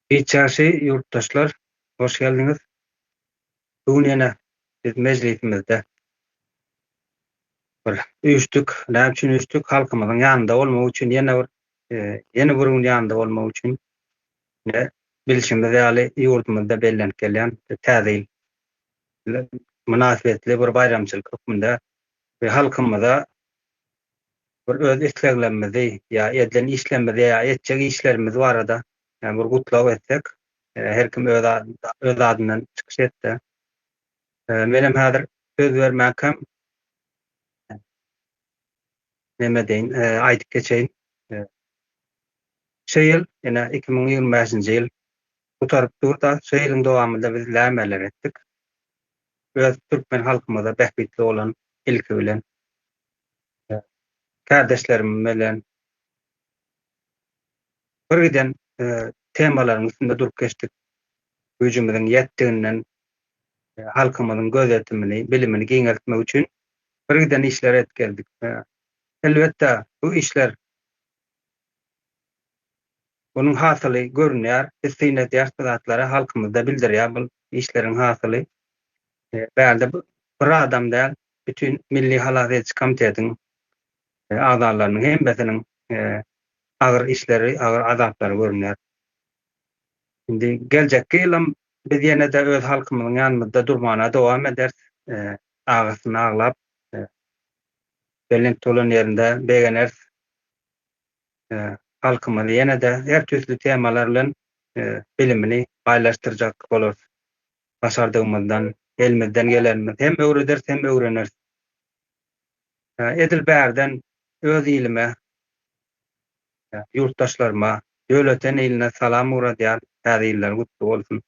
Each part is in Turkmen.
Giç ýagşy ýurtdaşlar, hoş geldiňiz. Bu gün ýene biz mejlisimizde bir üýşdük. Näme üçin üýşdük? Halkymyzyň ýanynda bolmak üçin, ýene bir ýene bir gün ýanynda bolmak üçin. Ine, bilşimiz ýaly, ýurdumyzda bellenip gelýän Täze ýyl mynasybetli bir baýramçylyk hökmünde we halkymyza bir öz isleglerimizi ýa edilen işlerimizi ýa etjek işlerimiz barada bir gutlag etsek, her kim öz öz adyndan çykyş etse. Menem häzir söz bermänkäm neme deýin, aýdyp geçeýin. Şu ýyl, ine 2025-nji ýyl gutaryp dur-da, şu ýylyň dowamynda biz nämeler etdik? Öz türkmen halkymyza bähbitli bolan ilki bilen kärdeşlerim bilen bir giden temalaryň üstünde durup geçdik. Güýjümiziň ýetdiginden halkymyzyň gözýetimini, bilimini giňeltmek üçin bir giden işleri edip geldik. Elbetde, bu işler bunuň hasyly görünýär. Biz syn edýäris bu zatlara, halkymyzda bildirýär bu işleriň hasyly. Bärde bir adam däl, bütin Milli halas ediji komitetiň agzalarynyň hemmesiniň agyr işleri, agyr azaplary görünýär. Indi geljekki ýylam biz ýene-de öz halkymyzyň ýanymyzda durmana dowam ederis. Agasyny aglap, belent bolan ýerinde begeneris. Halkymyzy ýene-de her tüýsli temalar bilen bilimini baýlaşdyrjak bolarys. Başardygymyzdan, elimizden gelenimiz hem öwrederis, hem öwreneris. Edil bärden öz ilime, ýurtdaşlaryma, Döwleten iline salam ugradýan, Täze ýyllar gutly bolsun.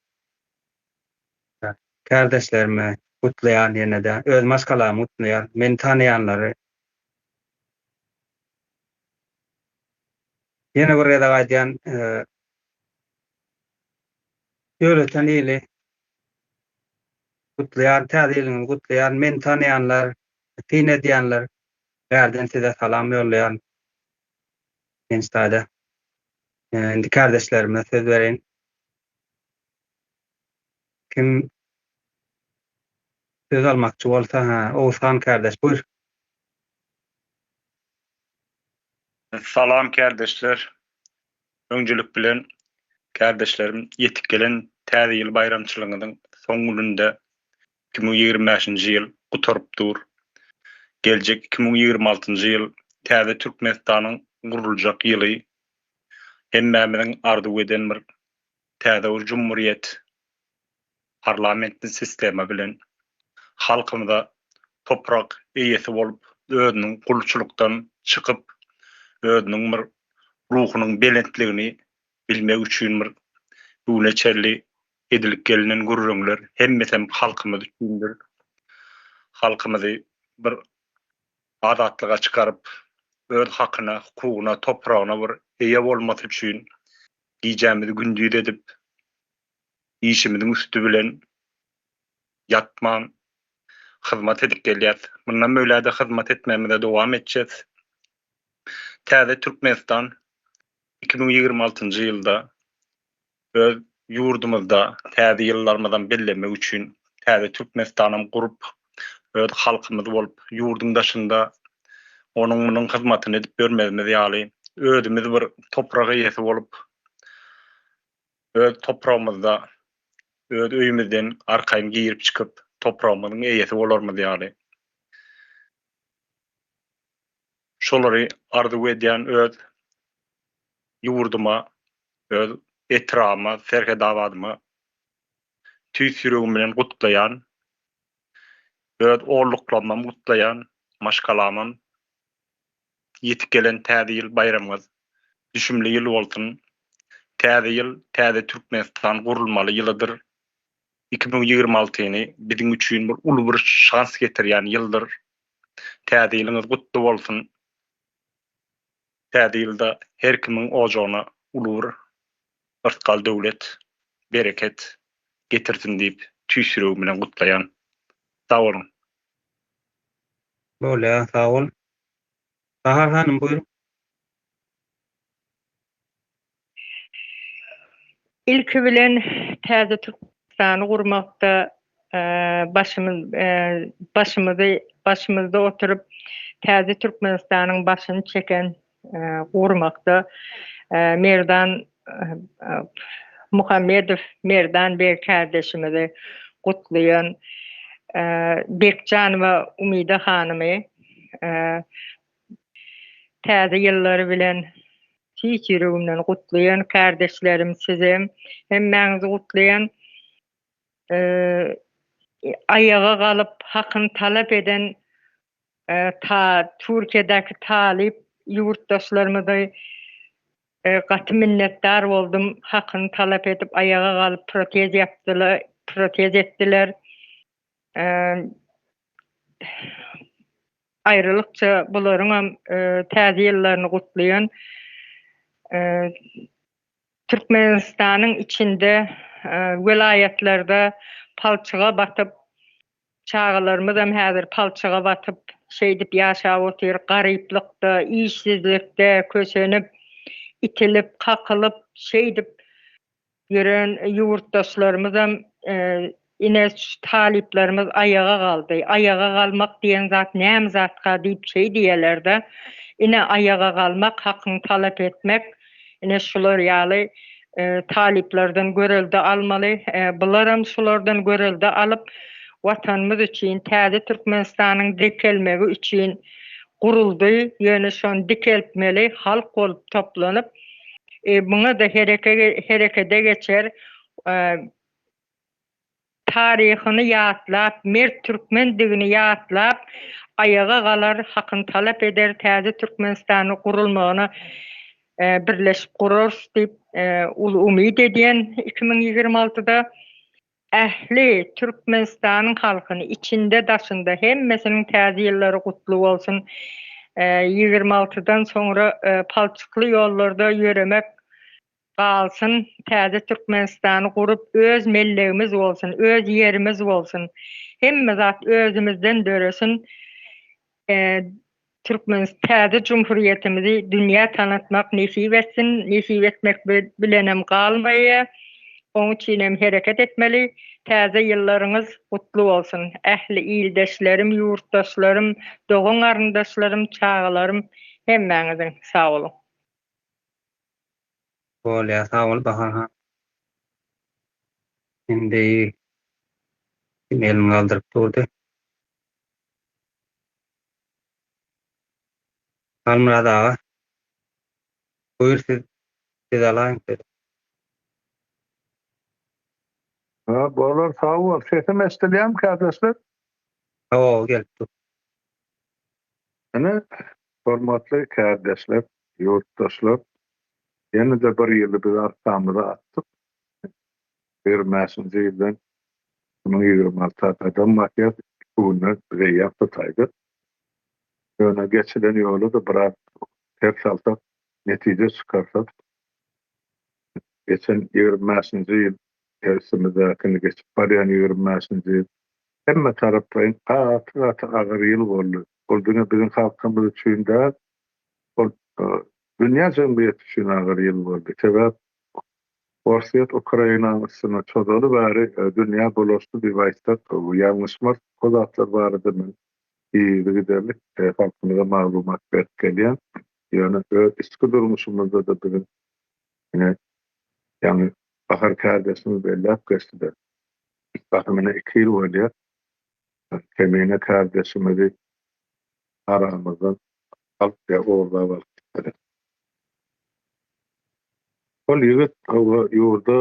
Kärdeşlerimi gutlaýan ýene-de, öz maşgalamy gutlaýan, meni tanaýanlary. Ýene bir gezek aýdýan, Döwleten ili gutlaýan, Täze ýylyňyzy gutlaýan, meni tanaýanlar, syn edýänler, bärden size salam ýollaýan. Ençdada. Indi kärdeşlerime söz bereýin. Kim söz almakçy bolsa, ha, Oguzhan kärdeş, buýr. Salam kärdeşler. Öňcelik bilen kärdeşlerim ýetip gelen täze ýyl baýramçylygyňyzyň soň gününde 2025-nji ýyl gutaryp dur. Geljek 2026-njy ýyl täze Türkmenistanyň guruljak ýyly. Hemmämiziň arzuw eden bir täze bir jumhurýet parlamentli sistema bilen halkymyza toprak eýesi bolup özüniň gulçulykdan çykyp özüniň bir ruhunyň belentligini bilmek üçin bir bu güne çenli edilip gelinen gürrüňler hemmesem halkymyz üçindir. Halkymyzy bir azatlyga çykaryp öz hakyna, hukugyna, topragyna bir eýe bolmasy üçin gijämizi gündiz edip işimiziň üsti bilen ýatman hyzmat edip gelýäs. Mundan beýläk-de hyzmat etmegimize dowam etjek. Täze Türkmenistan 2026-njy ýylda öz ýurdumyzda täze ýyllarymyzam bellemek üçin täze Türkmenistanam gurup, öz halkymyz bolup, ýurduň daşynda onuň-munuň hyzmatyny edip ýörmezimiz ýaly, özümiz bir toprak eýesi bolup, öz topragymyzda, öz öýümizden arkaýyn girip-çykyp, topragymyzyň eýesi bolarymyz ýaly. Şolary arzuw edýän öz ýurduma, öz etrabyma, Serhetabadyma tüýs ýüregim bilen gutlaýan. Öz olluklarymam gutlaýan, maşgalamam. Ýetip gelen Täze ýyl baýramyňyz düşümli ýyl bolsun! Täze ýyl täze Türkmenistan gurulmaly ýylydyr. 2026-ny biziň üçin bir uly bir şans getirýän ýyldyr. Täze ýylyňyz gutly bolsun! Täze ýylda her kimiň ojagyna uly bir yrsgal-döwlet, bereket getirsin diýip tüýs ýüregim bilen gutlaýan. Sag boluň! Bolýa, sag bol. Bahar hanym buýruň. Ilki bilen täze Türkmenistany gurmakda başymyz başymyzy başymyzda oturyp täze Türkmenistanyň başyny çeken gurmakda Merdan Muhammedow Merdan beg kärdeşimizi gutlaýan Bekjanowa Umyda hanymy täze ýyllary bilen Tüýs ýüregimden gutlaýan kärdeşlerim sizem hemmäňizi gutlaýan aýaga galyp hakyny talap eden ta Türkiýedäki talyp ýurtdaşlarymyzy gaty minnetdar boldum hakyny talap edip aýaga galyp protez ýapdylar protez etdiler Aýralykça bularyňam täze ýyllaryny gutlaýan. Türkmenistanyň içinde welaýatlarda palçyga batyp, çagalarymyzam häzir palçyga batyp, şeýdip ýaşap otyr, garyplykda, işsizlikde kösenip, itilip, kakylyp, şeýdip Ýören ýurtdaşlarymyzam ine şu talyplarymyz aýaga galdy. Aýaga galmak diýen zat näme zatka diýip şeý diýerlerde. Ine aýaga galmak, hakyňy talap etmek ine şular ýaly talyplardan görelde almaly. Bularam şulardan görelde alyp Watanymyz üçin, täze Türkmenistanyň dikelmegi üçin guruldy. Ýöne şony dikeltmeli halk bolup toplanyp. Muňa-da herekede geçer. Taryhyny ýatlap, mert türkmendigini ýatlap, aýaga galar, hakyny talap eder, täze Türkmenistanyň gurulmagyna birleşip gurarys diýip uly umyt edýän 2026-da. Ähli Türkmenistanyň halkyny içinde daşynda hemmesiniň täze ýyllary gutly bolsun. 26 dan soňra palçykly ýollarda ýöremek galsyn täze Türkmenistany gurup öz mellegimiz bolsun öz ýerimiz bolsun hemme zat özümizden döresin Türkmen täze Jumhurýetimizi dünýä tanatmak nesip etsin, nesip etmek bilenem galmaýa, oň üçinem hereket etmeli. Täze ýyllaryňyz gutly bolsun ähli ildeşlerim, ýurtdaşlarym, dogan garyndaşlarym, çagalarym hemmäňiziň sag boluň. Bolýa sag bol Bahar han. Indi kim elini galdyryp durdy. Halmyrat aga. Buýur siz siz alaýyň sözi. Ha, bolar, sag bol. Sesim eşidilýärmi, kärdeşler? Hawa, gelip dur. Ine, hormatly kärdeşler, ýurtdaşlar, ýene-de bir ýyly biz arkamyza atdyk. 25-nji ýyldan 2026-a gadam basýas, iki günden biz eýýäm Hytaýda. Ýöne geçilen ýola-da biraz ser salsak, netije çykarsak, geçen 25-nji ýyl, üstümizdäkini geçip barýan 25-nji ýyl hemme taraplaýyn gaty-gaty agyr ýyl boldy. Ol diňe biziň halkymyz üçin däl, ol dünýä jemgyýeti üçin agyr ýyl boldy. Sebäp Orsýet Ukrainanyň üstüne çozaly bäri dünýä bulaşdy diýip aýtsak, ýalňyşmarys. O zatlar barada men yzygiderli halkymyza maglumat berip gelýän. Ýöne öz içki durmuşymyzda-da biziň ine ýaňy Bahar kärdeşimiz belläp geçdi-de, basym ine iki ýyl bolýar. Kemine kärdeşimizi aramyzdan alyp ýa ogurlap alyp gitdiler. Ol ýigit hawa ýurda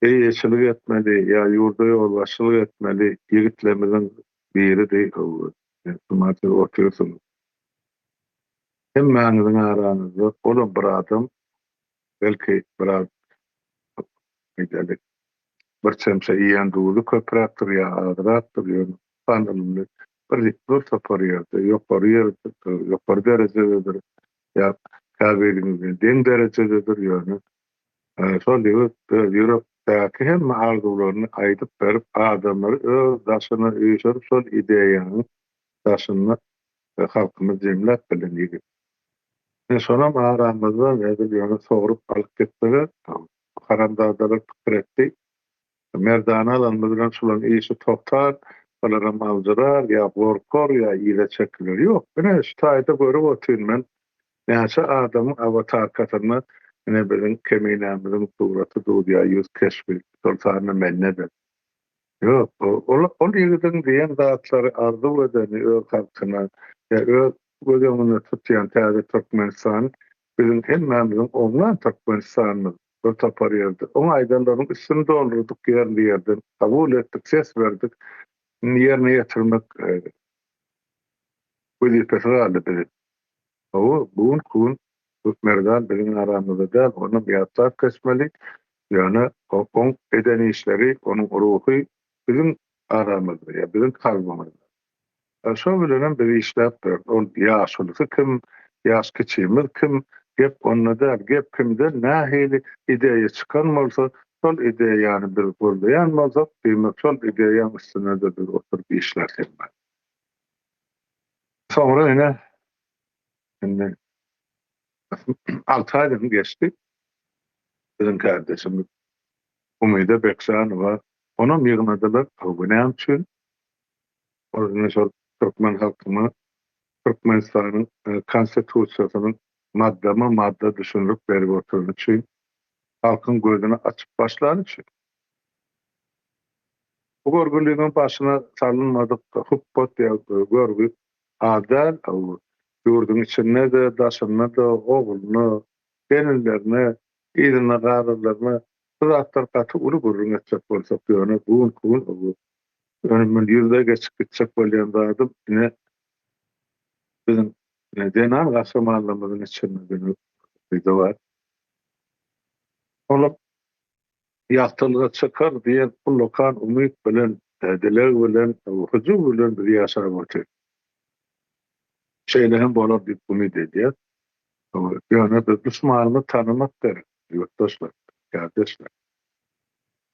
eýeçilik etmeli ýa ýurda ýolbaşçylyk etmeli ýigitlerimiziň biridi hawa. Şumat siz otyrsyňyz. Hemmäňiziň araňyzda olam bir adam belki biraz aýdaly bir çemçe iýen duzy köpräkdir ýa azrakdyr ýöne san ylymly bir bir topar ýerde ýokary ýerde ýokary derejededir ýa käbiriňiz bilen deň derejededir ýöne şol ýigit öz ýürekdäki hemme arzuwlaryny aýdyp berip adamlary öz daşyna üýşürip şol ideýanyň daşynda halkymyz jemläp bilen ýigit. Ine şonam aramyzdan edil ýöne sogrup alyp gitdiler. Haramzadalar pikir etdi. Merdany alanymyz bilen şularyň işi togtar, olaram aljyrar, ýa gorkar, ýa yza çekiler. Ýok, ine şu taýda görüp otyryn men, näçe adamyň awatarkasynda ine biziň Keminämiziň suraty dur ýa ýüz keşbi, şol sanda mende-de. Ýok, ol ol ýigidiň diýen zatlary arzuw edeni öz halkyna ýa öz göz öňünde tutýan täze Türkmenistan biziň hemmämiziň oňlan Türkmenistanymyz bir topar ýerde. Oň aýdanlarynyň üstüni doldurdyk ýerli ýerden kabul etdik ses berdik. Indi ýerine ýetirmek wezipesi galdy biziň. Hawa, bu günki gün Merdan biziň aramyzda däl, onam ýatlap geçmeli. Ýöne oň eden işleri, onuň ruhy biziň aramyzda ýa biziň kalbymyzda. Şo bilenem biz işläp bileris. Ol ýaşulusy kim, ýaş kiçimiz kim, gep onda däl. Gep kimden nähili ideýa çykan bolsa, şol ideýany biz goldaýan bolsak, diýmek şol ideýaň üstünde-de biz oturyp işläris hemme. Soňra ine, indi alty aýdan geçdi. Biziň kärdeşimiz Umyda Bekjanowa, onam ýygnadylar. Bu näme üçin? Ol ine şol türkmen halkyna Türkmenistanyň Konstitusiýasynyň maddama-madda düşündirip berip oturany üçin, halkyň gözüni açyp başlany üçin. Bu görgüliňem başyna salynmadyk hupbat ýa görgi az däl. Ýurduň içinde-de, daşynda-da ogluna, gelinlerine, yzynda galanlaryna bu zatlar gaty uly gürrüň etjek bolsak, ýöne bu günki gün ýöne men ýüzde geçip gitjek bolýan zadym ine biziň zenan gahrymanlarymyzyň içinde ine bar. Olam Ýagtylyga çykar diýen ullakan umyt bilen, dileg bilen, hyjuw bilen biz ýaşap otyrys. Şeýle hem bolar diýip umyt edýäs. Ýöne biz duşmanymyzy tanamak gerek, ýurtdaşlar, kärdeşler.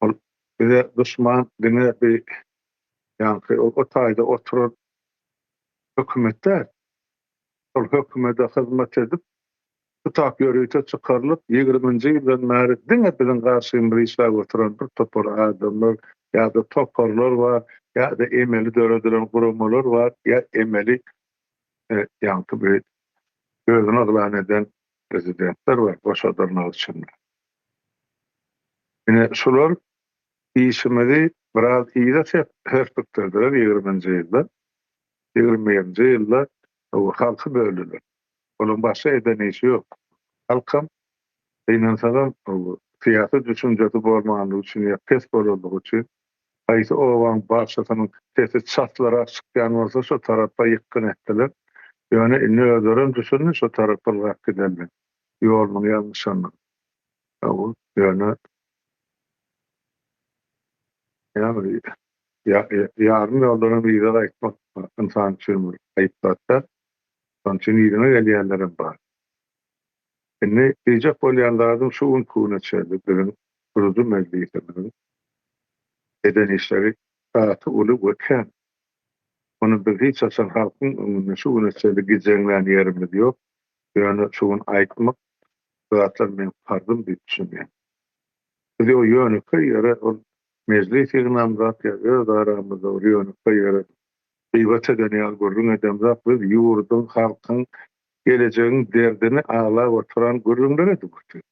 Ol bize duşman diňe bir ýaňky o taýda oturan hökümet däl. Şol hökümete hyzmat edip, Kitap ýörite çykarylyp, ýigriminji ýyldan bäri diňe biziň garşymyza işläp oturan bir topar adamlar ýa-da toparlar bar, ýa-da emeli döredilen guramalar bar, ýa emeli ýaňky bir özüni yglan eden prezidentler bar goşa dyrnak içinde. Ine şular işimizi biraz yza serpikdirdiler ýigriminji ýylda. Ýigrimi birinji ýylda halky böldüler. Olaryň başga eden işi ýok. Halkam, gynansagam, syýasy düşünjesi bolmanlygy üçin ýa pes bolanlygy üçin, haýsy obaň bagşysynyň sesi çaslyrak çykýan bolsa, şo tarapa ýykgyn etdiler. Ýöne indi özlerem düşündi, şo tarapa ylgap gidenler, ýolunyň ýalňyşanyny. Ýöne ýarym ýoldanam yza gaýtmak ynsan üçin bir aýyp zat däl. Şonuň üçin yzyna gelýänlerem bar. Indi diýjek bolýan zadym şu günki güne çenli biziň Gurujy mejlisimiziň eden işleri gaty uly we kän. Muny biz hiç haçan halkyň öňünde şu güne çenli gijeňlän ýerimiz ýok. Ýöne şu gün aýtmak bu zatlar meň parzym diýip düşünýän. Biz o ýönekeý ýere ol mejlis ýygnamzak ýa öz aramyzda bir ýönekeý ýere Gybat eden ýaly gürrüň edemzok, biz ýurduň, halkyň, gelejegiň derdini aglap oturan gürrüňler edip otyrys.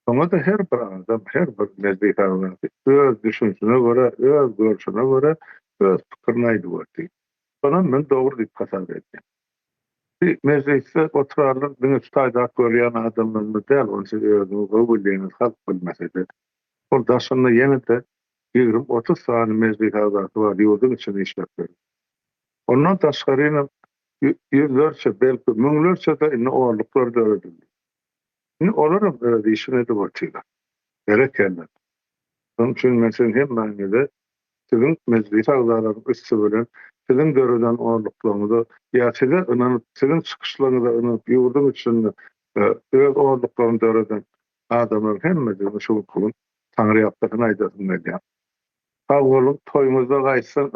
Şoňa-da her bir adam, her bir mejlis agzasy öz düşünşine görä, öz görşüne görä öz pikirini aýdyp otyr. Şonam men dogry diýip hasap edýän. Bu mejlisde oturanlar diňe şu taýdaky görýän adamlarymyz däl, ony siz özüňiz gowy bilýäňiz, halk bilmese-de. Ol daşynda ýene-de 20-30 sany mejlis agzasy bar, ýurduň içinde işläp ýören. Ondan daşgarynam ýüzlerçe, belki müňlerçe-de indi onluklar döredildi. Indi olaram öz işini edip otyrlar. Berekella. Şonuň üçin men siziň hemmäňize siziň mejlis agzalaryň üsti bilen siziň döreden onluklaryňyza ýa size ynanyp, siziň çykyşlaryňyza ynanyp ýurduň içinde öz onluklaryny döreden adamlaryň hemmesine şu günki gün Taňryýalkasyn aýdasym gelýär. Sag boluň, toýuňyzda gaýtsyn,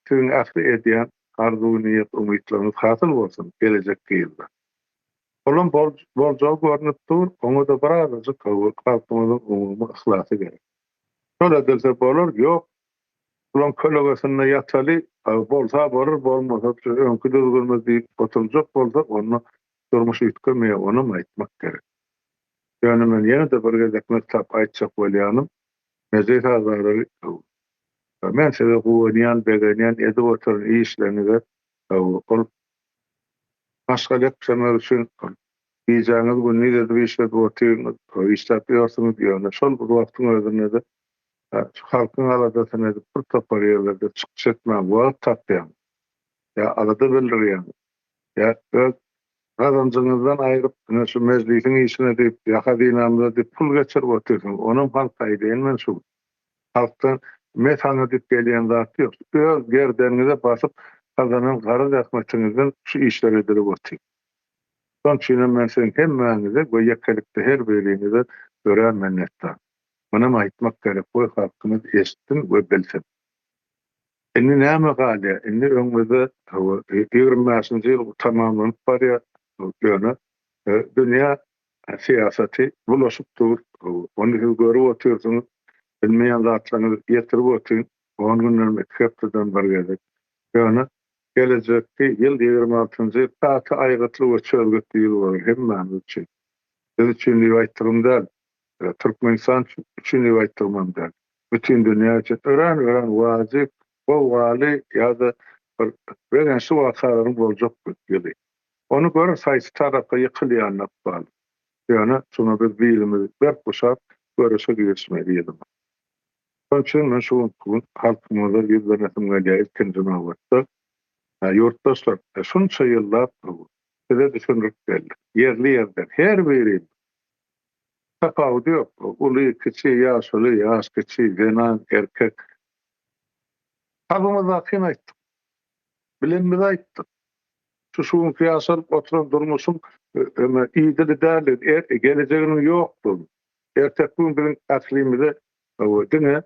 siziň ähli edýän arzuw-niýet umytlaryňyz hasyl bolsun gelejekki ýylda. Olam boljagy görnüp dur, oňa-da birazajyk halkymyzyň umumy yhlasy gerek. Şol edilse bolar, ýok, bulaň kölegesinde ýataly, bolsa bolar, bolmasa şu öňki düzgünimiz diýip oturyljak bolsa, onda durmuş üýtgemeýär, onam aýtmak gerek. Ýöne men ýene-de bir gezek nygtap aýtjak bolýanym, Mejlis agzalary, men size guwanýan, begenýän, edip oturan işleriňize ol Maşgala eklemek üçin gijäňizi gündiz edip işledip otyryňyz, işläp ýörsüňiz, ýöne şol bir wagtyň özünde-de şu halkyň aladasyny edip bir topar ýerlerde çykyş etmäge wagt tapýaňyz, ýa alada bildirýäňiz, ýa öz gazanjyňyzdan aýryp ine şu mejlisiň işine diýip ýa hazynamyza diýip pul geçirip otyrsyňyz, onam halka aýdaýyn men şu gün. Halkdan me saňa diýip gelýän zat ýok. Öz gerdeniňize basyp gazanan gara zähmetiňizden şu işler edilip otyr. Şonuň üçinem men siziň hemmäňize we ýekelikde her biriňize örän minnetdar. Munam aýtmak gerek, goý halkymyz eşitsin we bilsin. Indi näme galýar? Indi öňümizde 25-nji ýyl tamamlanyp barýar. Ýöne dünýä syýasaty bulaşyp dur. Ony siz görüp otyrsyňyz. Bilmeýän zatlaryňyzy ýetirip otyryn. On günden, iki hepdeden bir gezek. Ýöne gelejekki ýyl 26-njy ýyl gaty aýgytly we çözgütli ýyl bolar hemmämiz üçin. Biz üçin diýip aýtdygym däl. Türkmenistan üçin diýip aýtdygymam däl. Bütin dünýä üçin örän-örän wajyp, gowgaly ýa-da bir begençli wakalaryň boljak ýyly. Ony göreris haýsy tarapa ýykylýanyny ykbal. Ýöne şuňa biz bilimizi berk guşap, göreşe girişmeli ýylymyz. Şonuň üçin men şu günki gün halkymyza ýüzlenesim gelýär ilkinji nobatda. Ýurtdaşlar, şunça ýyllap size düşündirip geldik. Ýerli-ýerden her birimiz. Tapawudy ýok. Uly, kiçi, ýaşuly, ýaş kiçi, zenan, erkek. Kalbymyzdakyny aýtdyk. Bilenimizi aýtdyk. Şu şu günki ýaşalyp oturan durmuşyň öme idili däldigini, er, gelejeginiň ýokdugyny, erteki gün biziň ählimize diňe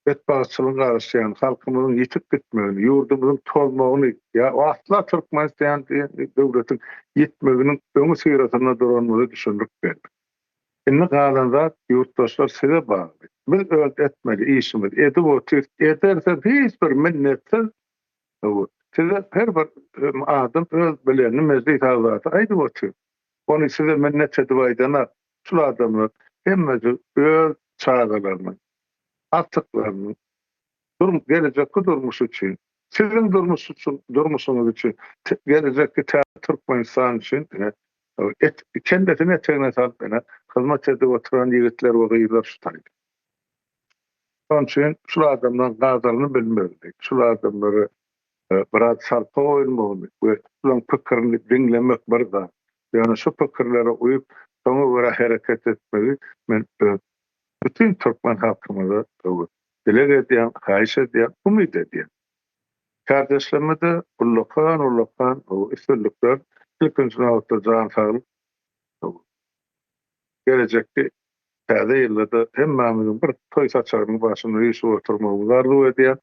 betbagtçylygyň garaşýan, halkymyzyň ýitip gitmegini, ýurdumyzyň tozmagyny ýa asla Türkmenistan diýen döwletiň ýitmeginiň öňüsyrasynda duranymyzy düşündirip berdik. Indi galan zat ýurtdaşlar size bagly. Biz öz etmeli işimizi edip otyrys, edersem hiç bir minnetsiz Size her bir adam öz bilenini mejlis agzasy aýdyp otyr. Ony size minnet edip aýdanak. Şul adamlar hemmesi öz çagalarynyň, agtyklarynyň gelejekki durmuşy üçin, siziň durmuş üçin, durmuşyňyz üçin, gelejekki täze Türkmenistan üçin ine kellesini etegine salyp ine hyzmat edip oturan ýigitler we gyzlar şu taýda. Şonuň üçin şul adamlaryň gadyryny bilmeli, şul adamlara biraz sarpa goýulmagyny we şularyň pikirini diňlemek bir zat. Ýöne şu pikirlere uýup, şoňa görä hereket etmegi men öz bütin türkmen halkymyza dileg edýän, haýyş edýän, umyt edýän. Kärdeşlerime-de ullakan-ullakan üstünlikler, ilkinji nobatda jan saglyk, gelejekki Täze ýylda-da hemmämiziň bir toý saçagynyň başynda üýşüp oturmagymyzy arzuw edýän.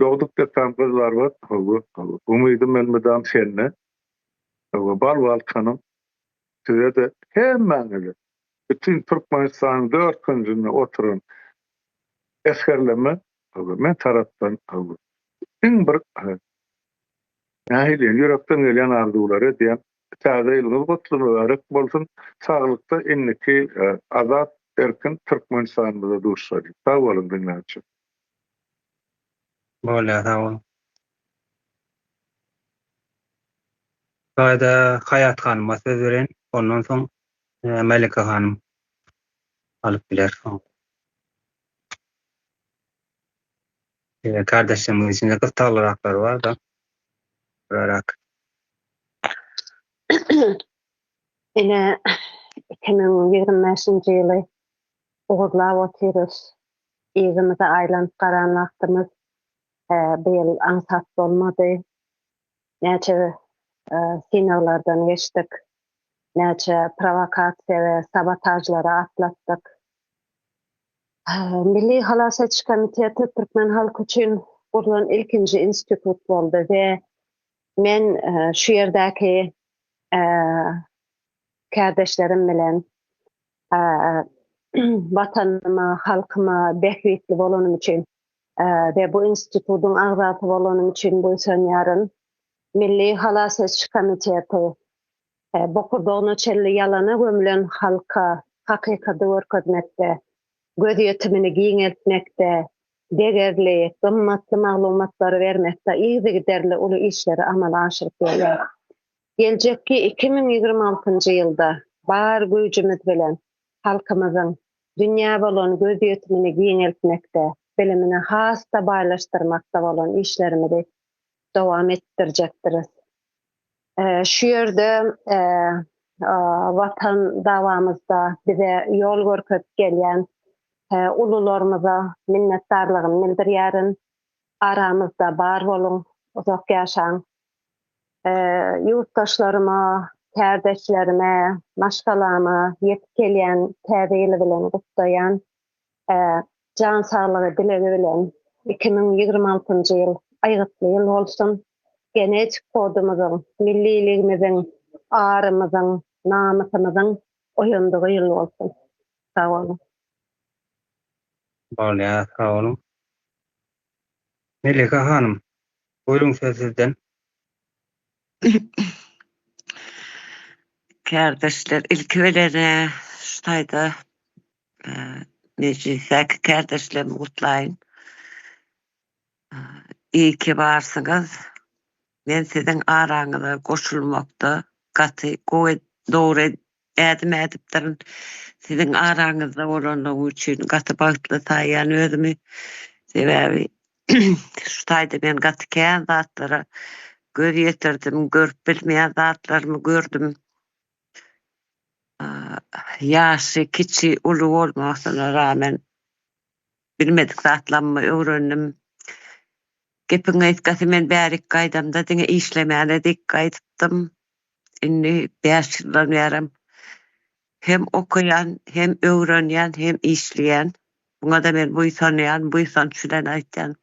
Dogduk depäm Gyzylarbat, hawa, hawa, umydym elmydam sende. Hawa, bal Balkanym, size-de, hemmäňize, bütin Türkmenistanyň dört künjünde oturan esgerlerime, hawa, men tarapdan, hawa, iň bir, nähili diýen, ýürekden gelýän arzuwlary edýän. Täze ýylyňyz gutly mübärek bolsun! Saglykda indiki azat erkin Türkmenistanymyzda duşuşalyň. Sag boluň diňlän üçin. Bolýar sag boluň. Taýda Haýat hanyma söz bereýin. Ondan soň Melike hanym alyp biler. Kardeşlerimiň içinde gyssaglyraklary bar-da. Biräk. Ine, 2025-nji ýyly ugurlap otyrys. Yzymyza aýlanyp garan wagtymyz bu ýyl aňsat bolmady. Näçe synaglardan geçdik, näçe prowokasiýa we sabotažlary atlatdyk. Milli halas ediş komiteti türkmen halky üçin gurlan ilkinji institut boldy we Men şu ýerdäki Kärdeşlerim bilen Watanyma, halkyma bähbitli bolanym üçin we bu institutyň agzasy bolanym üçin buýsanýaryn. Milli halas ediş komiteti bokurdagyna çenli ýalana gömlen halka hakykaty görkezmekde, gözýetimini giňeltmekde, degerli, gymmatly maglumatlary bermekde yzygiderli uly işleri amala aşyryp gelýär. Geljekki 2026-njy ýylda bar güýjümiz bilen halkymyzyň dünýä bolan gözýetimini giňeltmekde, bilimini has-da baýlaşdyrmakda bolan işlerimizi dowam etdirjekdiris. Şu ýerde Watan dawamyzda bize ýol görkezip gelýän ulularymyza minnetdarlygymy bildirýärin. Aramyzda bar boluň, uzak ýaşaň! Ýurtdaşlaryma, kärdeşlerime, maşgalama ýetip gelýän Täze ýyly bilen gutlaýan. Jan saglygy dilegi bilen 2026-njy ýyl aýgytly ýyl bolsun. Genetik kodumyzyň, milliligimiziň, arymyzyň, namysymyzyň oýandygy ýyl bolsun. Sag boluň. Bolýar, sag boluň. Melike hanym, buýruň söz sizden. Kärdeşler, ilki bilen-ä şu taýda mejlisdäki kärdeşlerimi gutlaýyn. Iyi ki barsyňyz. Men siziň araňyza goşulmakda gaty gowy dogry ädim ädipdirin. Siziň araňyzda bolanlygym üçin gaty bagtly saýýan özümi. Sebäbi şu taýda men gaty kän zatlara göz ýetirdim, görüp bilmeýän zatlarymy gördüm. Ýaşy kiçi, uly bolmasyna rağmen bilmedik zatlarymy öwrendim. Gepiň gysgasy men bärik gaýdamda diňe işlemäne dik gaýdypdym. Indi bäş ýyldan bärem hem okaýan, hem öwrenýän, hem işleýän. Muňa-da men buýsanýan, buýsanç bilen aýtýan.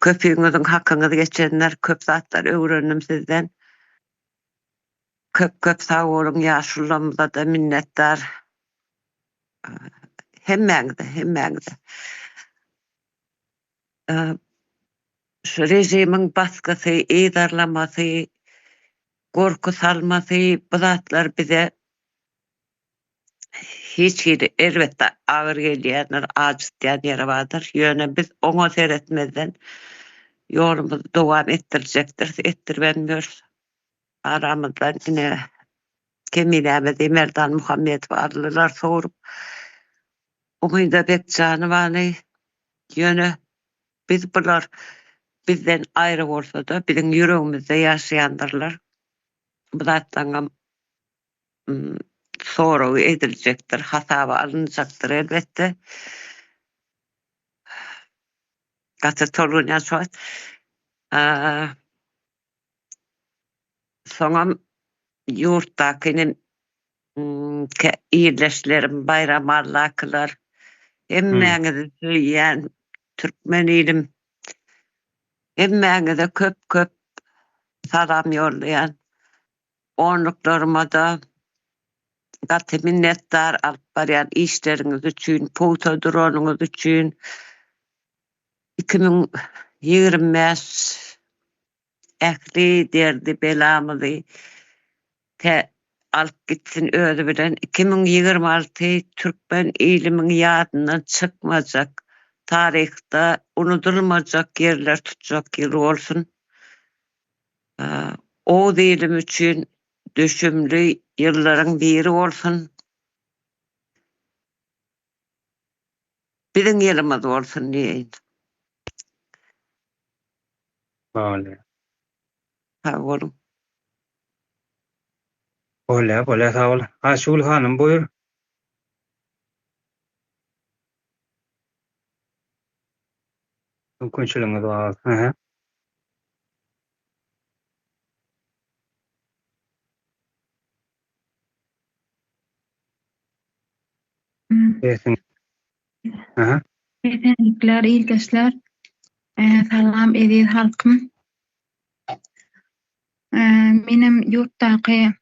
Köpüňiziň hakyňyz geçendir, köp zatlar öwrendim sizden. Köp-köp sag boluň, ýaşulularymyza-da minnetdar. Hemmäňize, hemmäňize. Şu režimiň basgysy, yzarlamasy, gorky salmasy bu zatlar bize hiç hili elbetde agyr gelýändir, ajytýan ýeri bardyr. Ýöne biz oňa seretmezden ýolumyzy dowam etdirjekdiris, etdiribem ýörüs. Aramyzdan ine Keminämizi Merdan Muhammedowy aldylar sowrup. Umyda Bekjanowany ýöne biz bular bizden aýry bolsada biziň ýüregimizde ýaşaýandyrlar. Bu zatlaryňam soragy ediljekdir, hasaba alynjakdyr elbetde. Gaty tolgunýan şu wagt. Soňam ýurtdaky inem ildeşlerim Baýramalydakylar hemmäňizi söýýän türkmen ilim. Hemmäňize köp köp salam ýollaýan. Onluklarymada gaty minnetdar alyp barýan işleriňiz üçin, pugta duranyňyz üçin. 2025 ähli derdi belamyzy tä alyp gitsin özi bilen 2026 türkmen ilimiň ýadyndan çykmajak taryhda unudylmajak ýerler tutjak ýyl bolsun. Oguz ilim üçin düşümli ýyllaryň biri bolsun. Biziň ýylymyz bolsun diýeýin. Bolýa. Sag boluň. Bolýa, bolýa sag bol. Aşgül hanym buýur. Mümkinçiligiňiz bar. Aha. Sesiň. Aha. Menem ýurtdaky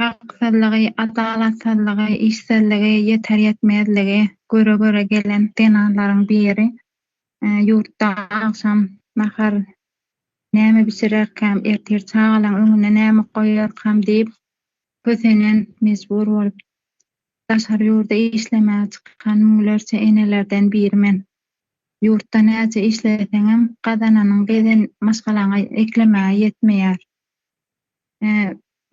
haksyzlygy, adalatsyzlygy, işsizligi, ýeter-ýetmezligi göre-göre gelen zenanlaryň biri. Ýurtda agşam nahar näme bişirerkäm, ertir çagalaň öňünde näme goýarkam diýip kösenen, mejbur bolup daşary ýurda işlemäge çykan müňlerçe enelerden biri men. Ýurtda näçe işleseňem, gazananyň bezen maşgalaňa eklemäge ýetmeýär.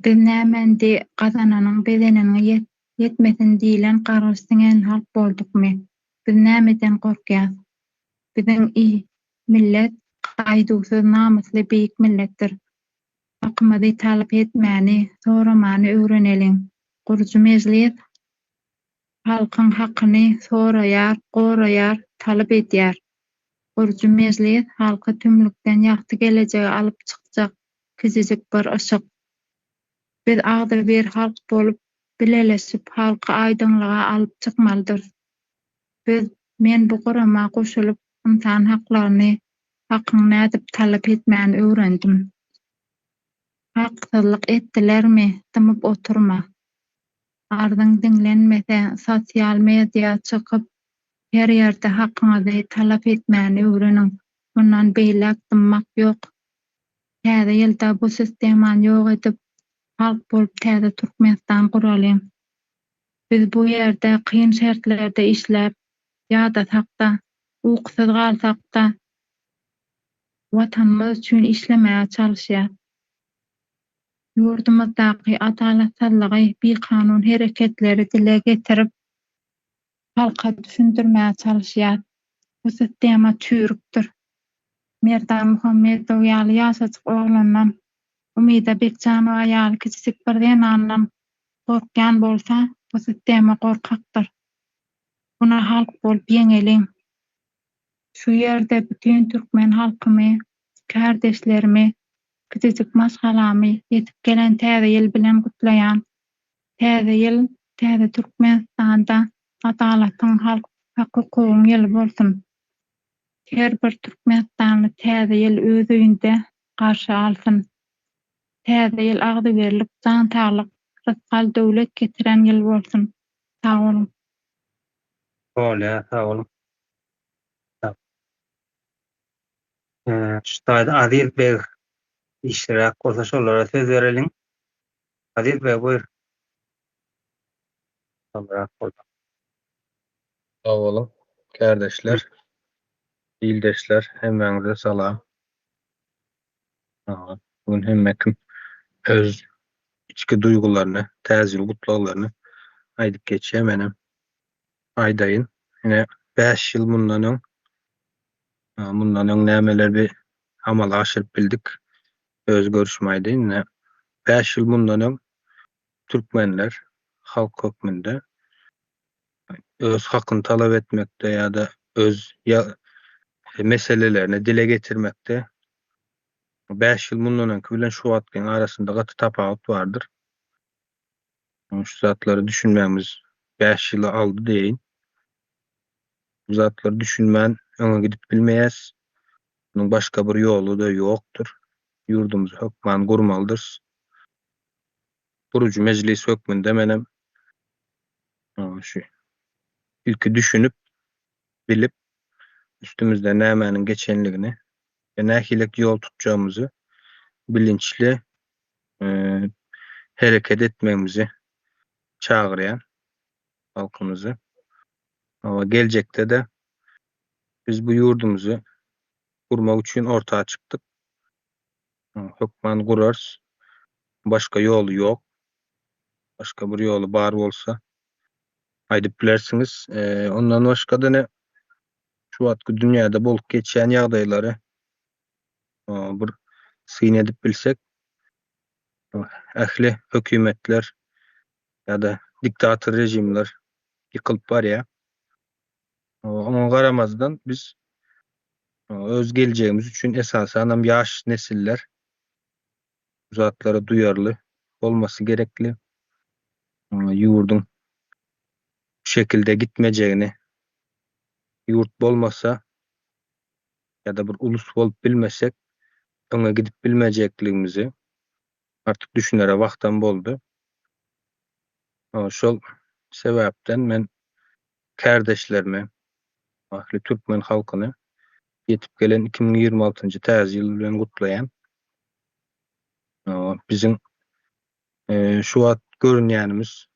Biz näme indi gazananyň bezeneniňe ýetmesin diýlen gargyş siňen halk boldukmy? Biz nämeden gorkýas? Biziň millet gaýduwsyz, namysly, beýik milletdir. Hakymyzy talap etmäni, soramany öwreneliň. Gurujy mejlis Halkyň hakyny soraýar, goraýar, talyp edýär. Gurujy mejlis halky tümlükden ýagty gelejege alyp çykjak kijijik bir yşyk. Biz agzybir halk bolup, bileleşip halky aýdyňlyga alyp çykmalydyrys. Biz, men bu gurama goşulyp ynsan haklaryny, hakyňy nädip talap etmäni öwrendim. Haksyzlyk etdilermi, dymyp oturma. Arzyň diňlenmese, sosial media çykyp, her ýerde hakyňyzy talap etmäni öwreniň. Mundan beýläk dymmak ýok. Täze ýylda bu sistemany ýok edip, halk bolup täze Türkmenistan guralyň. Biz bu ýerde kyn şertlerde işläp, ýadasak-da, ukusyz galsak-da, Watanymyz üçin işlemäge çalyşýas. Ýurdumyzdaky adalatsyzlygy, bikanun hereketleri dile getirip, halka düşündirmäge çalyşýar. Bu sistema çüýrükdir. Merdan Muhammedow ýaly ýaşajyk oglandan, Umyda Bekjanowa ýaly kiçijik bir zenandan gorkýan bolsa, bu sistema gorkakdyr. Muny halk bolup ýeňeliň. Şu ýerde bütin türkmen halkymy, kärdeşlerimi Kiçijik maşgalamy ýetip gelen Täze ýyl bilen gutlaýan. Täze ýyl täze Türkmenistanda adalatyň, halk hak-hukugyň ýyly bolsun. Her bir türkmenistanly Täze ýyl öz öýünde garşy alsyn. Täze ýyl agzybirlik, jan saglyk, rysgal-döwlet getiren ýyl bolsun. Sag boluň. Bolýar, sag boluň. Şu taýda Aziz beg işliräk bolsa şolara söz bereliň. Aziz beg buýur. Şolrak bolsa. Sag boluň kärdeşler, ildeşler hemmäňize salam. Bu gün hemme kim öz içki duýgularyny, täze ýyl gutlaglaryny aýdyp geçýär menem aýdaýyn. Ine 5 ýyl mundan öň Mundan öň nämeler bir amala aşyryp bildik? Öz görüşimi aýdaýyn. Ine, 5 ýyl mundan öň türkmenler halk hökmünde öz hakyny talap etmekde ýa-da öz meselelerini dile getirmekde 5 ýyl mundan öňki bilen şu wagtkyň arasynda gaty tapawut bardyr. Şu zatlary düşünmegimiz 5 ýyly aldy diýeýin. Bu zatlary düşünmän öňe gidip bilmeýäs. Munuň başga bir ýoly-da ýokdur. Ýurdumyzy hökman gurmalydyrys. Gurujy mejlis hökmünde menem şu ilki düşünip, bilip, üstümizden nämäniň geçenligini we nähilek ýol tutjagymyzy bilinçli hereket etmegimizi çagyrýan halkymyzy. Hawa, geljekde-de biz bu ýurdumyzy gurmak üçin orta çykdyk. Hökman gurarys. Başga ýoly ýok. Başga bir ýoly bar bolsa aýdyp bilersiňiz. Ondan başga-da ne şu wagtky dünýäde bolup geçýän ýagdaýlary bir syn edip bilsek, ähli hökümetler ýa-da diktator režimler ýykylyp barýar. Oňa garamazdan biz öz geljegimiz üçin esasanam ýaş nesiller bu zatlara duýarly bolmasy gerekli. Ýurduň bu şekilde gitmejegini, ýurt bolmasa ýa-da bir ulus bolup bilmesek. öňe gidip bilmejekligimizi artyk düşünere wagtam boldy. Şol sebäpden men kärdeşlerimi, ähli türkmen halkyny ýetip gelen 2026-njy täze ýyl bilen gutlaýan. Biziň şu wagt görünýänimiz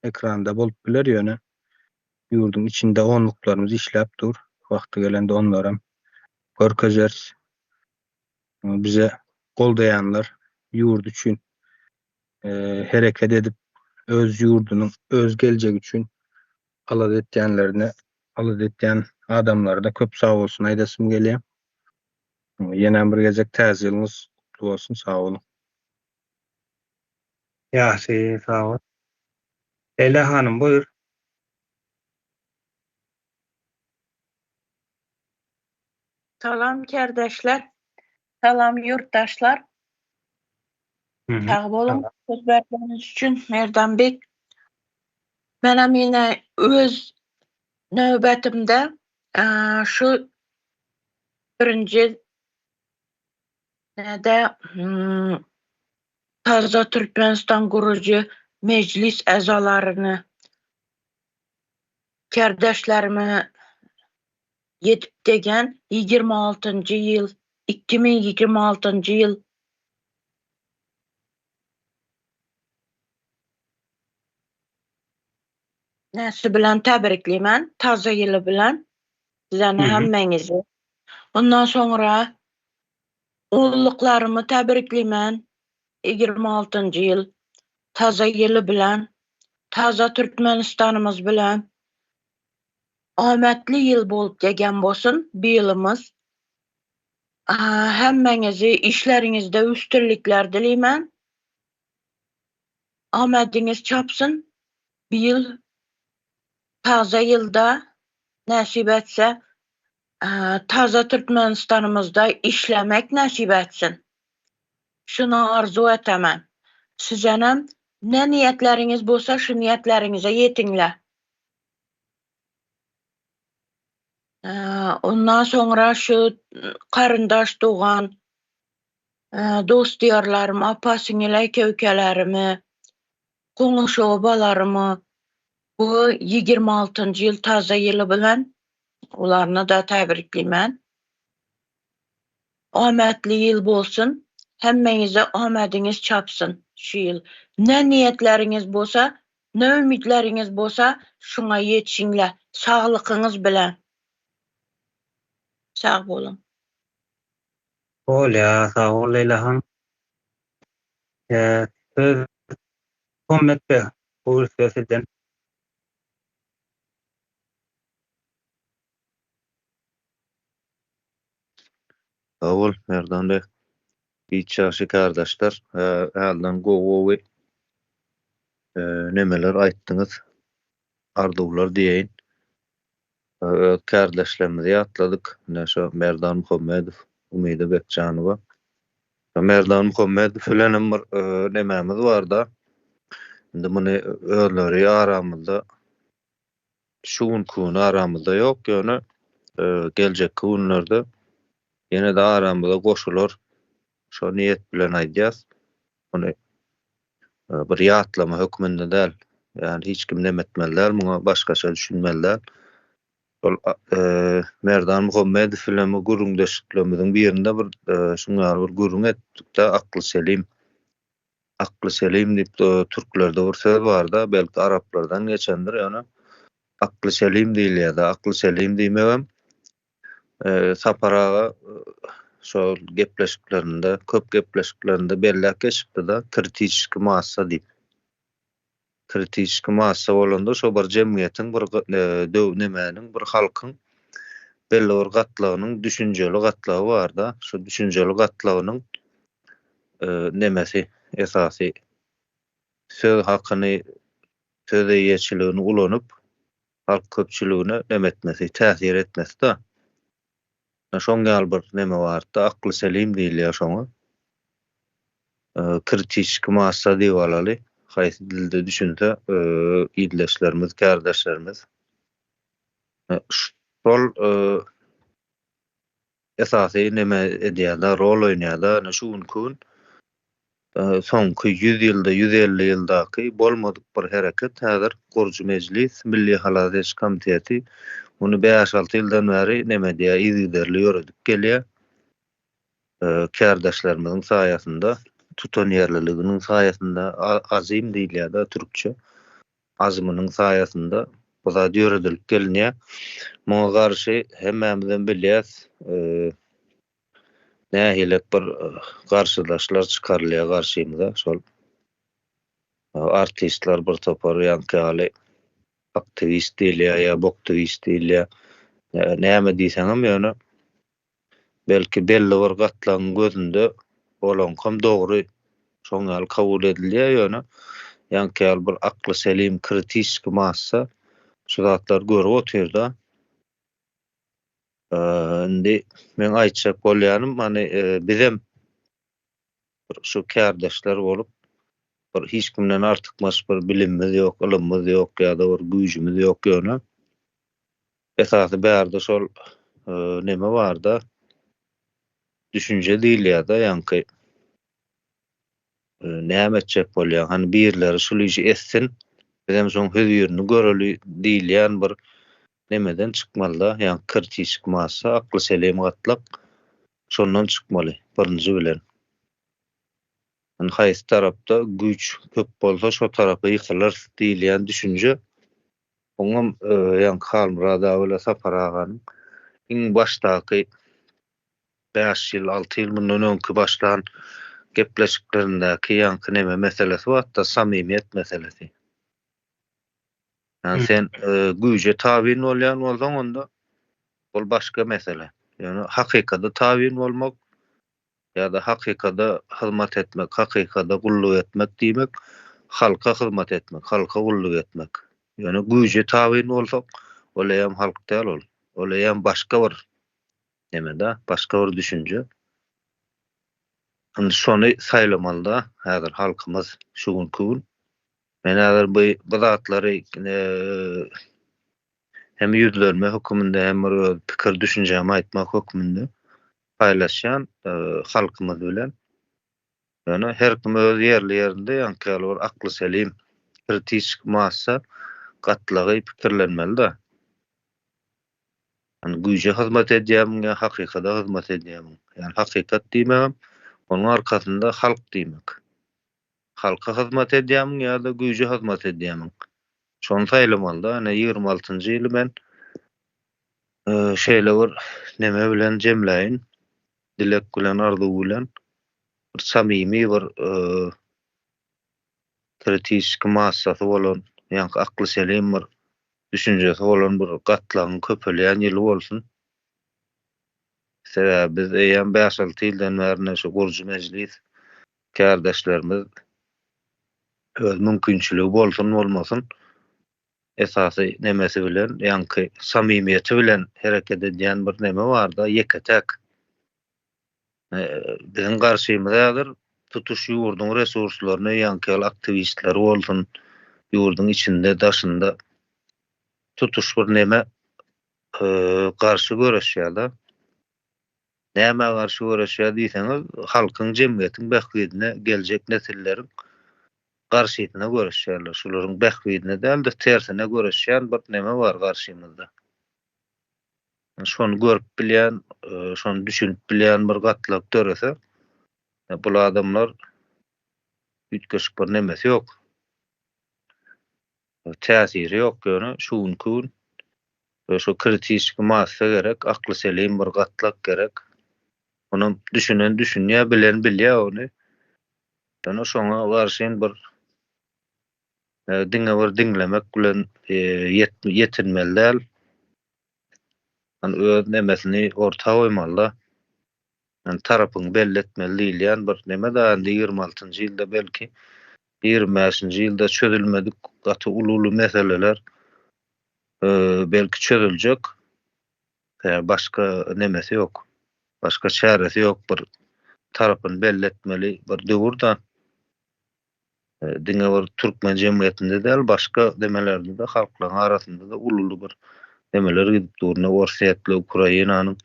ekranda bolup biler, ýöne ýurduň içinde onluklarymyz işläp dur. Wagty gelende onlaram görkezeris. Bize goldaýanlar ýurt üçin hereket edip, öz ýurdunyň, öz geljegi üçin alada etýänlerine, alada etýän adamlara-da köp sag bolsun aýdasym gelýär. Ýenem bir gezek täze ýylyňyz gutly bolsun, sag boluň. Ýagşy, sag bol. Leýla hanym, buýur. Salam kärdeşler. Salam ýurtdaşlar. Sag boluň söz bergeniňiz üçin Merdan beg. Menem ýene öz nöbetimde şu birinji nede Taza Türkmenistan gurujy mejlis äzalaryny kärdeşlerimi ýetip degen 26-njy ýyl 2026-njy ýyl Näsi bilen täbrikleýmen, taze ýyly bilen sizeni hemmäňizi. Ondan soňra Onluklarymy täbrikleýmen, 26-njy ýyl taze ýyly bilen, taze Türkmenistanymyz bilen. Amatly ýyl bolup gegen bolsun bu ýylymyz. Hemmäňizi işleriňizde üstünlikler dileýmen. Amadyňyz çapsyn. Bu ýyl taze ýylda nesip etse taze Türkmenistanymyzda işlemek nesip etsin. Şuny arzuw etemen. Sizenem ne niýetleriňiz bolsa şu niýetleriňize ýetiňle. Ondan soňra şu garyndaş dogan dost-ýarlarym, apa-siňil, eke-ükelerimi, goňşy-obalarymy bu 26-njy ýyl täze ýyly bilen olaryny-da täbrikleýmen. Amatly ýyl bolsun. Hemmäňize amadyňyz çapsyn şu ýyl. Ne niýetleriňiz bolsa, ne umytlaryňyz bolsa, şuňa ýetişiňle saglykyňyz bilen. Sag boluň. Bolýa, sag bol Leýla han. Söz Muhammet beg, buyur söz sizden. Sag bol Merdan beg. Hiç ýagşy kardaşlar. Hälden gowy gowy nemeler aýtdyňyz. Arzuwlar diýeýin. Öz kärdeşlerimizi ýatladyk. Ine şo Merdan Muhammedow, Umyda Bekjanowa. Merdan Muhammedow bilenem bir nemämiz barda. Indi muny özleri aramyzda şu günki gün aramyzda ýok, ýöne geljekki günlerde ýene-de aramyza goşular. Şo niýet bilen aýdýas. Muny bir ýatlama hökmünde däl. Ýagny hiç kim neme etmeli däl, muňa başgaça düşünmeli däl. Şol Merdan Muhammedow bilen bu gürrüňdeşliklerimiziň birinde bir şuň ýaly bir gürrüň etdik-de, akly selim. Akly selim diýip türklerde bir söz bar-da, belki araplardan geçendir, ýöne akly selim diýilýär-de. Akly selim diýmegem Sapar aga şol gepleşiklerinde, köp gepleşiklerinde belläp geçipdi-de, kritiçki massa diýip. Kritiçki massa bolanda şo bir jemgyýetiň bir döw nemäniň bir halkyň belli bir gatlagynyň düşünjeli gatlagy bar-da, şo düşünjeli gatlagynyň nemesi esasy söz hakyny, söz eýeçiligini ulanyp halk köpçüligine neme etmesi, täsir etmesi-da. Şoň ýaly bir neme bardy-da, akly selim diýilýär şoňa. Kritiçki massa diýip alaly, haýsy dilde düşünse ildeşlerimiz, kärdeşlerimiz. Şol. esasy neme edýär-de, rol oýnaýar-da. Ine şu günki gün soňky 100 ýylda, 150 ýyldaky bolmadyk bir hereket häzir Gurujy mejlis, Milli halas ediş komiteti muny bäş-alty ýyldan bäri neme edýär, yzygiderli ýöredip gelýär. Kärdeşlerimiziň saýasynda, tutanýerliliginiň saýasynda, azim diýilýär-de türkçe, azmynyň saýasynda bu zat ýöredilip gelinýär. Muňa garşy hemmämizem bilýäs, nähilek bir garşydaşlar çykarylýar garşymyza, şol artistler bir topar ýaňky ýaly aktiwist diýilýär ýa boktiwist diýilýär, näme diýseňem ýöne Belki belli bir gatlagyň gözünde olaňkam dogry şoň ýaly kabul edilýär ýöne ýaňky ýaly bir akly selim kritiski massa şu zatlary görüp otyrda. Indi meň aýtjak bolýanym hany bizem bir şu kärdeşler bolup bir hiç kimden artykmaç bir bilimimiz ýok, ylymymyz ýok ýa-da bir güýjümiz ýok ýöne Esasy bärde şol neme barda düşünje diýilýärde ýaňky näme etjek bolýaň hany birleri şul işi etsin bizem şoň hözirini göreli diýilýän bir nemeden çykmalyda ýaňky kritiçki massa akly selim gatlak şondan çykmaly birinji bilen hany haýsy tarapda güýç köp bolsa şo tarapa ýykylarys diýilýän düşünje Oňam ýaňky Halmyrat aga bilen Sapar aganyň iň başdaky bäş ýyl, alty ýyl mundan öňki başlan gepleşiklerindäki ýaňky neme meselesi bar-da, samymyýet meselesi. Ýani sen güýje tabyn bolýan bolsaň onda ol başga mesele. Ýöne hakykada tabyn bolmak ýa-da hakykada hyzmat etmek, hakykada gulluk etmek diýmek, halka hyzmat etmek, halka gulluk etmek. Ýöne güýje tabyn bolsak, ol eýýäm halk däl ol. Ol eýýäm başga bir neme-de, başga bir düşünje. Indi şony saýlamaly-da häzir halkymyz şu günki gün. Men häzir bu bu zatlary hem ýüzlenme höküminde hem bir öz pikir düşünjämi aýtmak hökmünde paýlaşýan halkymyz bilen. Ýöne her kim öz ýerli ýerinde ýaňky ýaly bir akly selim, kritiçki massa gatlagy pikirlenmeli-de. Ýani güýje hyzmat edýärmiň ýa hakykada hyzmat edýärmiň? Ýani hakykat diýmegem onuň arkasynda halk diýmek. Halka hyzmat edýärmiň ýa-da güýje hyzmat edýärmiň? Şony saýlamaly-da. Ine 26-njy ýyly men şeýle bir neme bilen jemläýin, dilek bilen, arzuw bilen, bir samimi bir kritiçki massasy bolan, ýaňky akly selim bir düşünjesi bolan bir gatlagyň köpelýän ýyly bolsun. Sebäbi biz eýýäm bäş-alty ýyldan bäri ine şu gurujy mejlis kärdeşlerimiz öz mümkinçiligi bolsun bolmasyn esasy nemesi bilen ýaňky samymyýeti bilen hereket edýän bir neme barda ýeke-täk biziň garşymyza häzir tutuş ýurduň resurslaryny ýaňky ýaly aktiwistleri bolsun ýurduň içinde daşynda tutuş bir neme garşy göreşýärler. Nämä garşy göreşýär diýseňiz, halkyň, jemgyýetiň bähbidine, geljek nesilleriň garşysyna göreşýärler. Şularyň bähbidine däl-de, tersine göreşýän bir neme bar garşymyzda. Şony görüp bilýän, şony düşünip bilýän bir gatlak dörese, bul adamlar üýtgeşik bir nemesi ýok. Täsiri ýok ýöne şu günki gün şu kritiçki massa gerek, akly selim bir gatlak gerek. Onam düşünen düşünýär, bilen bilýär ony. Ýöne şoňa garşyn bir diňe bir diňlemek bilen ýetinmeli däl. Öz nemesini orta goýmaly-da. Ýani tarapyňy belli etmeli diýilýän bir neme da indi 26-njy ýylda belki 25-nji ýylda çözülmedik gaty uly-uly meseleler belki çözüljek. Başga nemesi ýok. Başga çäresi ýok bir tarapyny belli etmeli bir döwür da. Diňe bir türkmen jemgyýetinde däl, başga demelerde-de halklaryň arasynda-da uly-uly bir nemeler gidip dur. Ine Orsýet bilen Ukrainanyň.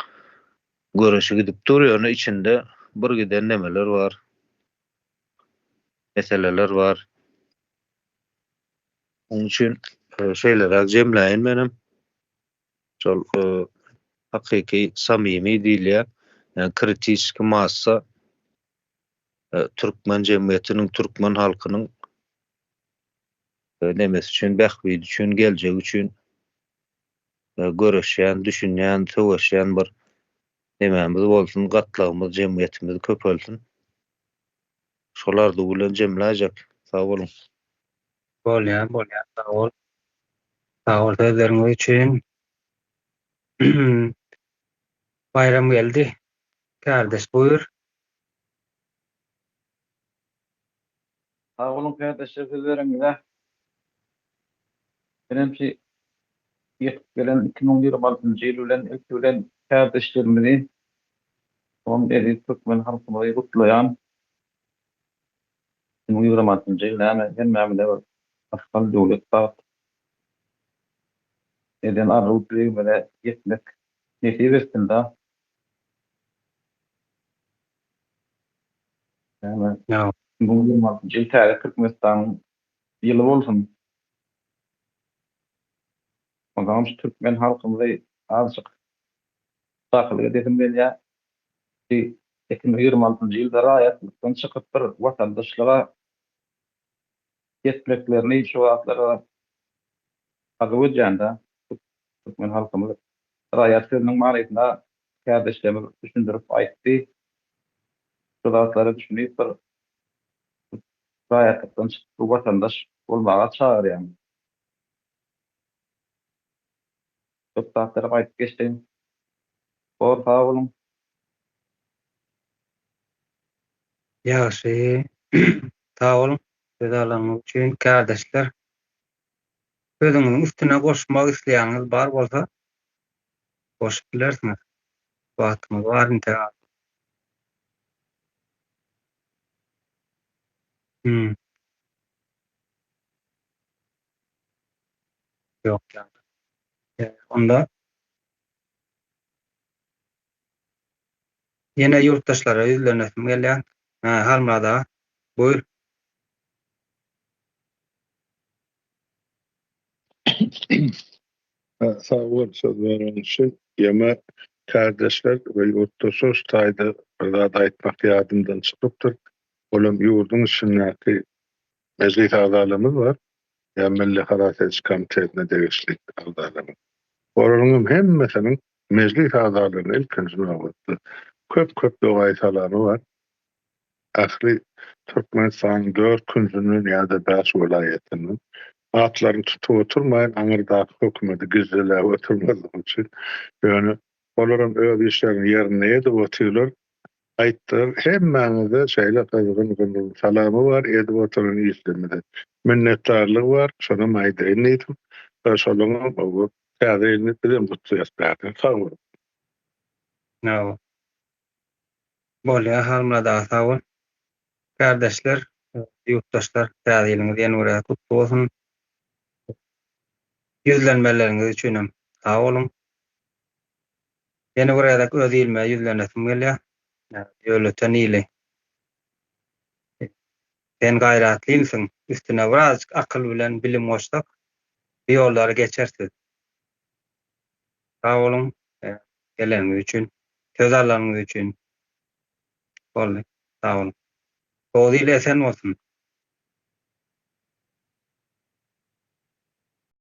Göreşi gidip dur, ýöne içinde bir giden nemeler bar. Meseleler bar. Onuň üçin şeýleräk jemläýin menem. Şol hakyky samimi diýilýär. Ýagny kritiski massa türkmen jemgyýetiniň, türkmen halkynyň nemesi üçin, bähbidi üçin, geljegi üçin göreşýän, düşünýän, söweşýän bir nemämiz bolsun, gatlagymyz, jemgyýetimiz köpelsin. Şol arzuw bilen jemläýjek. Sag boluň. Bolýar, bolýar, sag bol. Sag bol sözleriňiz üçin. Baýramgeldi kärdeş buýur. Sag boluň kärdeşler sözleriňize. Menem şu ýetip gelen 2026-njy ýyl bilen ilki bilen kärdeşlerimizi, soňam eziz türkmen halkymyzy gutlaýan. 2026-njy ýyl näme hemmämize bir rysgal, döwlet, bagt, eden arzuw-dilegimize ýetmek nesip etsin-da. Näme? 2026-njy ýyl täze Türkmenistanyň ýyly bolsun. Onsoňam şu türkmen halkymyzy azajyk çakylyk edesim gelýär. Şu 2026-njy ýylda raýatlykdan çykyp bir watandaşlyga ýetmeklerini şu wagtlara arzuw edýän-de. Türkmen halkymyz raýat sözüniň manysyna kärdeşlerimiz düşündirip aýtdy. Şu zatlara düşünip bir raýatlykdan çykyp bir watandaş bolmaga çagyrýan. Köp zatlaram aýdyp geçdiň. Bor sag boluň. Ýagşy. Sag boluň söz alanyňyz üçin kärdeşler. Sözüňiziň üstüne goşmak isleýäniňiz bar bolsa goşup bilersiňiz. Wagtymyz bar intek az. Hmm. Ýok ýa-da. Onda ýene ýurtdaşlara ýüzlenesim gelýär. Hä, Halmyrat aga, buýur. Sag bol söz bereniň üçin. Ýöne kärdeşler we ýurtdaşlar şu taýda bir zat aýtmak ýadymdan çykypdyr. Olam ýurduň içindäki mejlis agzalarymyz bar. Ýa Milli halas ediş komitetine degişli agzalarymyz. Olaryň hem hemmesiniň mejlis agzalaryna ilkinji nobatda köp-köp dogaýy salamy bar. Ähli Türkmenistanyň dört künjünden ýa-da bäş welaýatyndan atlaryny tutup oturmaýyn, aňyrdaky hökümeti gizleläp oturmazlyk üçin. Ýöne olaram öz işlerini ýerinde edip otyrlar. Aýtdylar, hemmäňize şeýle gyzgyn gyzgyn salamy bar, edip oturan işlerimize minnetdarlygy bar, şonam aýdaýyn diýdim. Şolaňam täze ýylyny bizem gutlaýas bärden. Sag boluň. Sag Bolýar Halmyrat aga sag bol. Kärdeşler, ýurtdaşlar täze ýylyňyz ýene bir gezek gutly bolsun. Ýüzlenmeleriňiz üçinem sag boluň. Ýene bir gezek öz ilime ýüzlenesim gelýär. Ýölöten ili. Sen gaýratly ilsiň, üstüne birazjyk akyl bilen bilim goşsak, bu ýollary geçersiz. Sag boluň geleniňiz üçin, söz alanyňyz üçin. Boldy. Sag boluň. Gowy il esen bolsun.